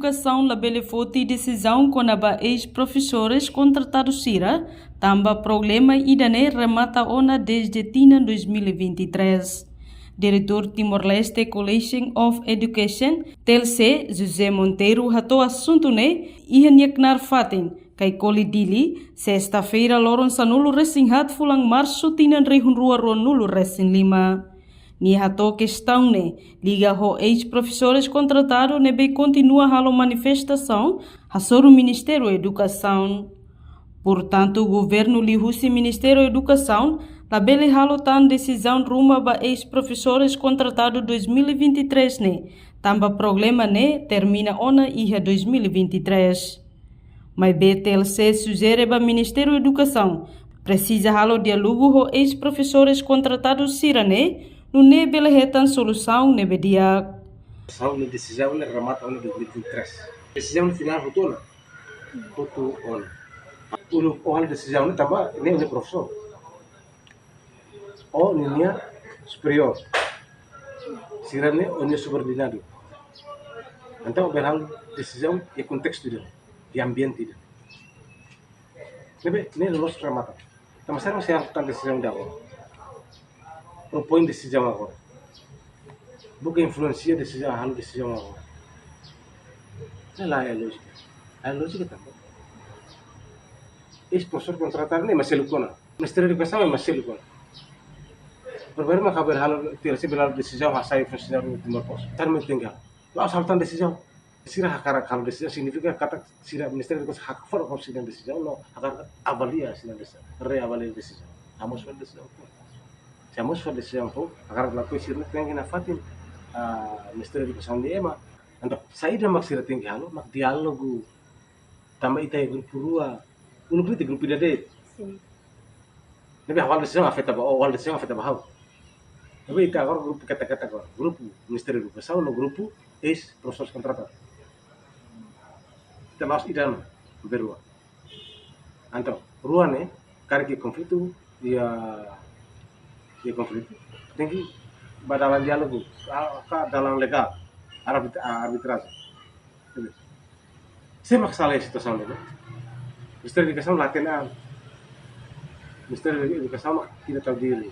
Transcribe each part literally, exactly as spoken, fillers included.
Edukasaun labele foti desizaun kona-ba eis-profesores kontratadu sira, tanba problema ida-ne'e remata ona dezde tinan dois mil e vinte e três. Diretór Timor-Leste College of Education, T L C, José Monteiro hato'o asuntu ne'e iha nia knaar fatin, Caicoli, Dili, sesta-feira, loron sanulu-resin-haat fulan Marsu tinan rihun rua ruanulu-resin-lima. Nia hato'o kestaun ne'e liga ho eis-profesores kontratadu ne'ebé kontinua halo manifestasaun hasoru Ministériu Edukasaun. Portantu, governu liuhusi Ministériu Edukasaun labele halo tan desizaun ruma ba eis-profesores kontratadu dois mil e vinte e três ne'e, tanba problema ne'e termina ona iha dois mil e vinte e três. Maibé T L C sujere ba Ministériu Edukasaun presiza halo diálogu ho eis-profesores kontratadu sira-ne'e, nune'e bele hetan solusaun ne'ebé di'ak. Solusaun ne'e, desizaun ne'e remata ona dois mil e vinte e três. Desizaun finál hotu ona. Hotu ona. Uluk ó halo desizaun ne'e tanba ne'e ó-nia profesór. Ó ninia superiór. Sira-ne'e ó-nia subordinadu. Entaun, ó bele halo desizaun iha kontestu ida-ne'e, iha ambiente ida-ne'e. Ne'ebé, ne'e loloos remata. Tanba sá mak sei halo tan desizaun ida agora? Propoin desizaun agora. Buka influénsia desizaun, halo desizaun agora. Ne'e la iha lójika. Iha lójika tanba eis-profesór kontratadu ne'e ema seluk ona. Ministériu Edukasaun ema seluk ona. Problema mak ha'u bele halo, T L C bele halo desizaun hasai funsionáriu Timor Post. Tan me tinggal. La'ós halo tan desizaun. Sira hakarak halo desizaun signifika katak sira Ministériu Edukasaun hakarak fó sira-nia desizaun, no hakarak avalia sira-nia desizaun, reavalia desizaun. Hamoos fali desizaun foun. Se hamoos fali desizaun foun, hakarak lakohi sira-ne'e tenke iha fatin, ah, Ministériu Edukasaun nia ema. Entaun, saida mak sira tenke halo, mak diálogu. Tanba ita iha grupu rua, uluk ne'e iha grupu ida de'it. Sin. Ne'ebé ha'u halo desizaun afeta ba ó, ó halo desizaun afeta ba ha'u. Ne'ebé ita agora grupu ketak-ketak agora. Grupu Ministériu Edukasaun no grupu eis-profesór kontratadu. Ita la'ós ida ona, ne'ebé rua. Entaun, rua ne'e, karik iha konflitu, iha, iha konflitu, tenke ba dalan diálogu, ka, ka dalan legál, arbit-, arbitrajen. Sé mak sala iha situasaun ne'e? Ministériu Edukasaun la hatene an. Ministériu Edukasaun mak tidak tahu diri.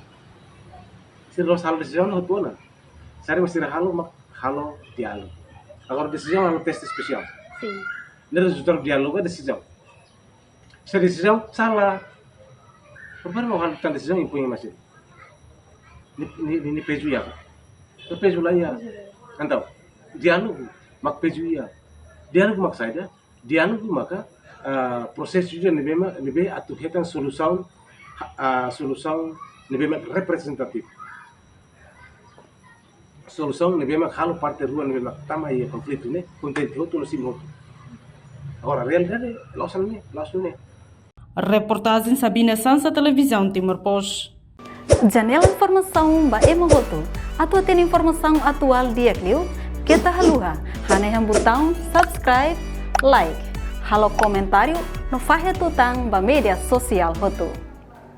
Sira la'ós halo desizaun hotu ona. Saida mak sira halo mak halo diálogu. Agora desizaun halo teste espesiál. Sin. Ne'e rezultadu diálogu desizaun. Se desizaun sala, problema halo tan desizaun impoin ema sira. Nia, nia, nia, nia pezu iha ka? Nia pezu la iha. Entaun, diálogu mak pezu iha. Diálogu mak saida? Diálogu maka, ah, prosesu ida ne'ebé ma-, ne'ebé atu hetan solusaun, ah, solusaun ne'ebé mak reprezentativu. Solusaun ne'ebé mak halo parte rua ne'ebé mak tama iha konflitu ne'e kontente hotu no simu hotu. Agora, realidade, la'ós hanesan ne'e, la'ós hanesan ne'e. Reportajen Sabina Sansa, Televizaun Timor Post. Janela informasaun ba ema hotu. Atu hatene informasaun atuál di'ak liu, keta haluha hanehan butaun subscribe, like, halo komentáriu no fahe tutan ba média sosiál hotu.